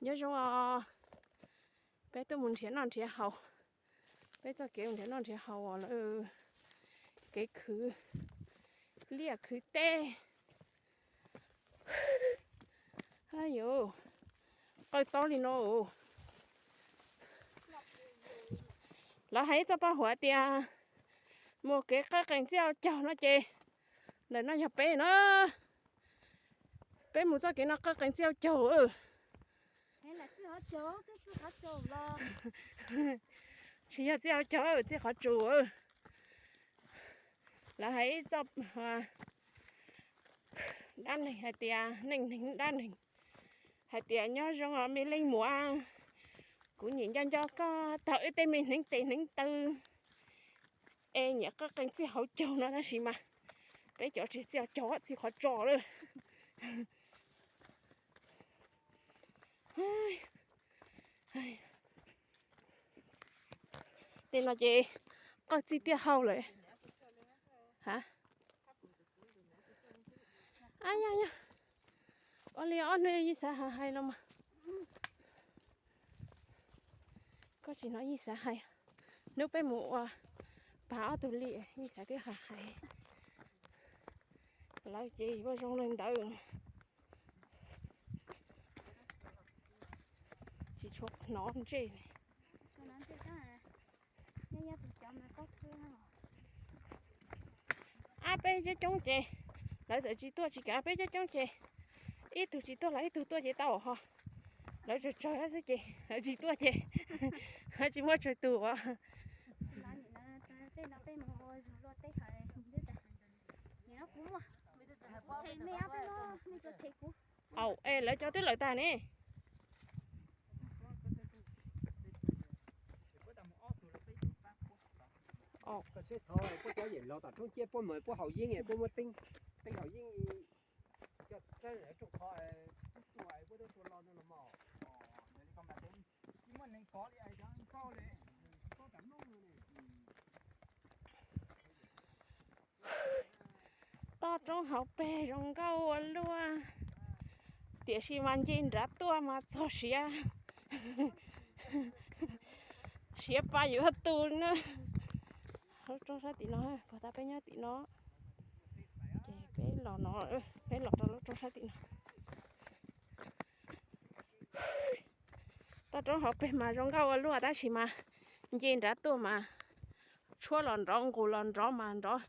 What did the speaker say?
Nyob zoo os, peb tuaj mus nrhiav noj nrhiav haus, peb txoj kev mus nrhiav noj nrhiav haus os lawm, kev khwv liaj khwv teb. Yuav qawj tob li no. Lawv hais ib txoj paj huam tias mus kev qawj qees txij hauv caug no ces ntawm no yog peb na. Peb mus txoj kev no qawj qees txij hauv caug. Tsis yog txij hauv caug, txij qhov tsum. Lawv hais ib txoj dab neeg hais tias, neej neeg dab neeg hais tias nyob zoo os me leej muam, kuv nyiam nco nco koj tau wb tej me hneev tes hneev taw, es nyiam qawj qees txij hauv caug no tab sis mas peb cov tsis txij hauv caug, txij qhov tso lawm. Tej no ces qawj txij tiaj hau lawm. Yog, yog, ua li ob hnub Yij xav hais hais no mas. Koj tsis hnov Yij xav hais. Hnub peb mus ua pag ob tug li, Yij xav twb hais hais. Lawv ces ua zoo li ntawd. Tsis tshua hnov ntsej li. Ab, peb coob coob ces lawv txawm tsis tuaj tsis kav, peb coob coob ces ib tug tsis tuaj los ib tug tuaj ces tau ho. Lawv tsawg tsawg xwb ces lawv tsis tuaj ces tsis muaj tsawg tus os. Au, es lawv cov twb lawm tag ne. Koj seb thov puab cov yeem los tom roob ciab puab mas puab haus yeeb, puab muab teeb, teeb haus yeeb coj txawb rooj qhov tub tuag puab tub tuag los no los mas. Tsis muaj neeg kov li cov nkauj li. Toj roob hauv pes zoo nkauj ua luaj, tiam sis mas nce nrad tuaj mas txog siav, siav pa yuav tu na. Lub roob sab tim no, puag ta peb nyob tim no, ces peb los no, peb los rau lub roob sab tim no. Toj roob hauv pes mas zoo nkauj ua luaj tab sis mas nce nrad tuaj mas tshuab los nrov nqus los nrov mas nrov.